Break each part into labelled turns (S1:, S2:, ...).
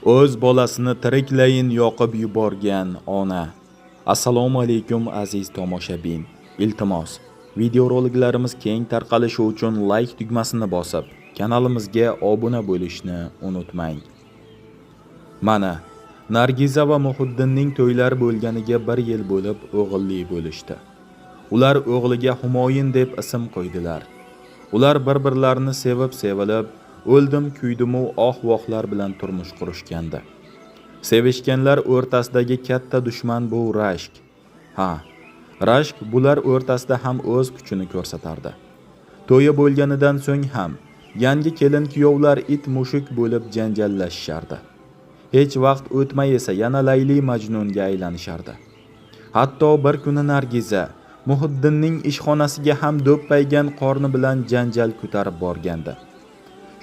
S1: O'z bolasini tiriklayin yoqib yuborgan ona. Assalomu alaykum, aziz tomoshabin. Iltimos, videoroliklarimiz keng tarqalishi uchun like tugmasini bosib, kanalimizga obuna bo'lishni unutmang. Mana, Nargiza va Muhiddinning to'ylari bo'lganiga bir yil bo'lib, o'g'illi bo'lishdi. Ular o'g'liga Humoyun deb ism qo'ydilar. Ular bir-birlarini sevib-sevilib, o'ldim kuydimu oh-vohlar bilan turmush qurishgandi. Sevishganlar o'rtasidagi katta dushman bu rashk. Ha, rashk bular o'rtasida ham o'z kuchini ko'rsatardi. To'yi bo'lganidan so'ng ham yangi kelin kuyovlar it mushuk bo'lib janjallashishardi. Hech vaqt o'tmay esa yana Layli Majnunga aylanishardi. Hatto bir kuni Nargiza Muhiddinning ishxonasiga ham do'ppaygan qorni bilan janjal ko'tarib borgandi.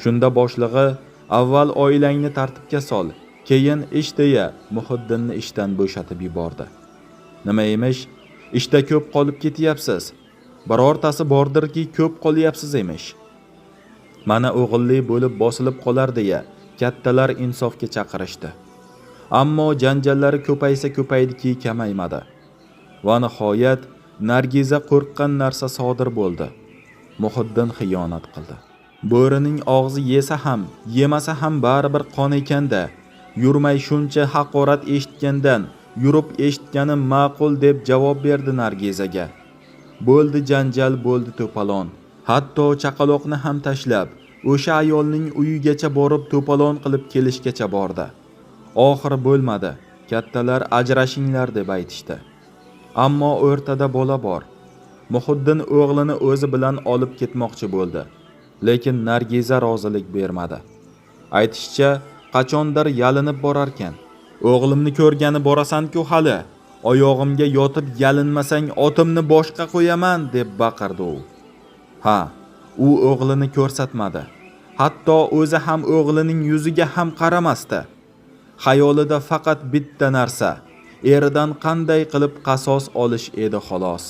S1: Shunda boshlig'i avval oilangni tartibga sol, keyin ish deya Muhiddinni ishdan bo'shatib yubordi. Nima emish? Ishda ko'p qolib ketyapsiz. Birortasi bordirki, ko'p qolyapsiz emish. Mana o'g'illi bo'lib bosilib qolar deya kattalar insofga chaqirishdi. Ammo janjallari ko'paysa ko'paydiki, kamaymadi. Va nihoyat Nargiza qo'rqqan narsa sodir bo'ldi. Muhiddin xiyonat qildi. Bo'rining og'zi yesa ham, yemasa ham baribir qon ekanda. Yurmay shuncha haqorat eshitgandan yurib eshitganim ma'qul deb javob berdi Nargizaga. Bo'ldi janjal, bo'ldi to'polon. Hatto chaqaloqni ham tashlab, o'sha ayolning uyigacha borib to'polon qilib kelishgacha bordi. Oxiri bo'lmadi. Kattalar ajrashinglar deb aytishdi. Ammo o'rtada bola bor. Muhiddin o'g'lini o'zi bilan olib ketmoqchi bo'ldi. Lekin Nargiza rozilik bermadi. Aytishicha, qachondir yalinib borarkan. O'g'limni ko'rgani borasan-ku hali. Oyog'imga yotib yalinmasang otimni boshqa qo'yaman deb baqirdi u. Ha, u o'g'lini ko'rsatmadi. Hatto o'zi ham o'g'lining yuziga ham qaramasdi. Xayolida faqat bitta narsa: eridan qanday qilib qasos olish edi xolos.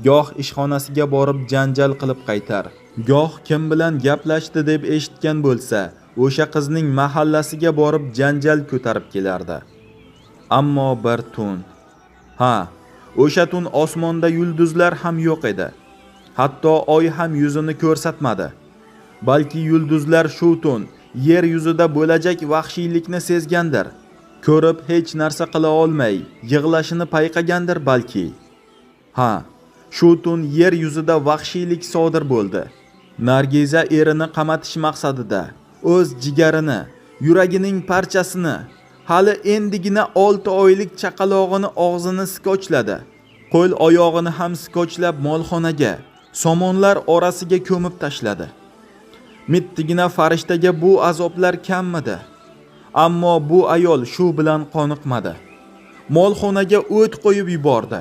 S1: Goh ishxonasiga borib janjal qilib qaytar, goh kim bilan gaplashdi deb eshitgan bo'lsa, o'sha qizning mahallasiga borib janjal ko'tarib kelardi. Ammo bir tun, ha, o'sha tun osmonda yulduzlar ham yo'q edi. Hatto oy ham yuzini ko'rsatmadi. Balki yulduzlar shu tun yer yuzida bo'lajak vahshiylikni sezgandir. Ko'rib hech narsa qila olmay, yig'lashini payqagandir balki. Ha, shu tun yer yuzida vahshiylik sodir bo'ldi. Nargiza erini qamatish maqsadida o'z jigarini, yuragining parchasini, hali endigina 6 oylik chaqalog'ini og'zini skochladi. Qo'l oyog'ini ham skochlab molxonaga, somonlar orasiga ko'mib tashladi. Mittigina farishtaga bu azoblar kammidi? Ammo bu ayol shu bilan qoniqmadi. Molxonaga o't qo'yib yubordi.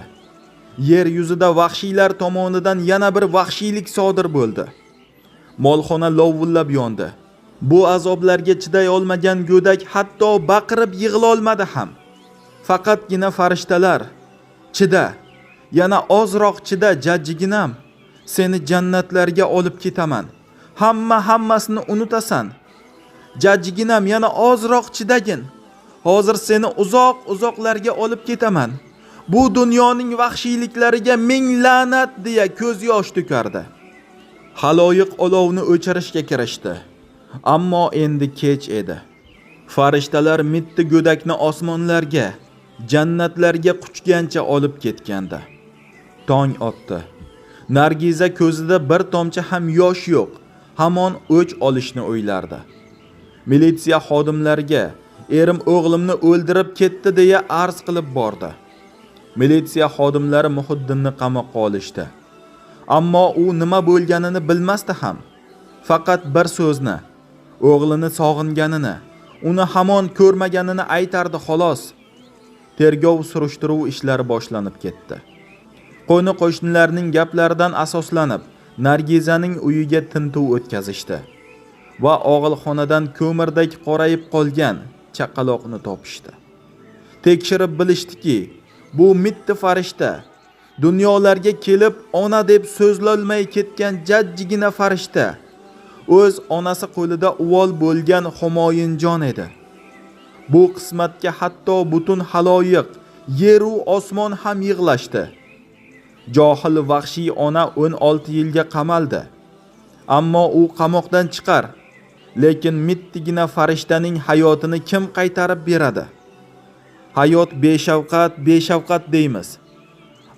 S1: Yer yuzida vahshiylar tomonidan yana bir vahshiylik sodir bo'ldi. Molxona lovullab yondi. Bu azoblarga chiday olmagan go'dak hatto baqirib yig'lolmadi ham. Faqatgina farishtalar: "Chida, yana ozroq chida jajjiginam, seni jannatlarga olib ketaman. Hamma hammasini unutasan. Jajjiginam, yana ozroq chidagin. Hozir seni uzoq uzoqlarga olib ketaman. Bu dunyoning vahshiyliklariga ming la'nat" deya ko'z yosh to'kardi. Xaloyiq olovni o'chirishga kirishdi. Ammo endi kech edi. Farishtalar mitti go'dakni osmonlarga, jannatlarga quchgancha olib ketgandi. Tong otdi. Nargiza ko'zida bir tomchi ham yosh yo'q, hamon o'ch olishni o'ylardi. Militsiya xodimlariga erim o'g'limni o'ldirib ketdi deya arz qilib bordi. Militsiya xodimlari Muhiddinni qamoqqa olishdi. Ammo u nima bo'lganini bilmasdi ham. Faqat bir so'zni, o'g'lini sog'inganini, uni hamon ko'rmaganini aytardi xolos. Tergov surishtiruv ishlari boshlanib ketdi. Qo'ni qo'shnilarning gaplaridan asoslanib, Nargizaning uyiga tintuv o'tkazishdi va og'ilxonadan ko'mirdek qorayib qolgan chaqaloqni topishdi. Tekshirib bilishdiki, bu mitti farishta dunyolarga kelib ona deb so'zlolmay ketgan jajjigina farishta o'z onasi qo'lida uvol bo'lgan Humoyinjon edi. Bu qismatga hatto butun haloyiq, yeru osmon ham yig'lashdi. Johil vahshiy ona 16 yilga qamaldi. Ammo u qamoqdan chiqar. Lekin mittigina farishtaning hayotini kim qaytarib beradi? Hayot beshafqat, beshafqat deymiz.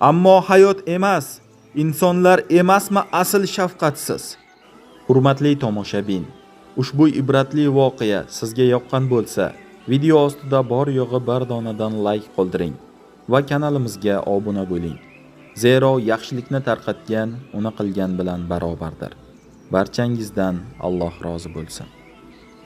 S1: Ammo hayot emas, insonlar emasmi asl shafqatsiz? Hurmatli tomoshabin, ushbu ibratli voqea sizga yoqqan bo'lsa, video ostida bor yo'g'i bir donadan like qoldiring va kanalimizga obuna bo'ling. Zero yaxshilikni tarqatgan uni qilgan bilan barobardir. Barchangizdan Alloh rozi bo'lsin.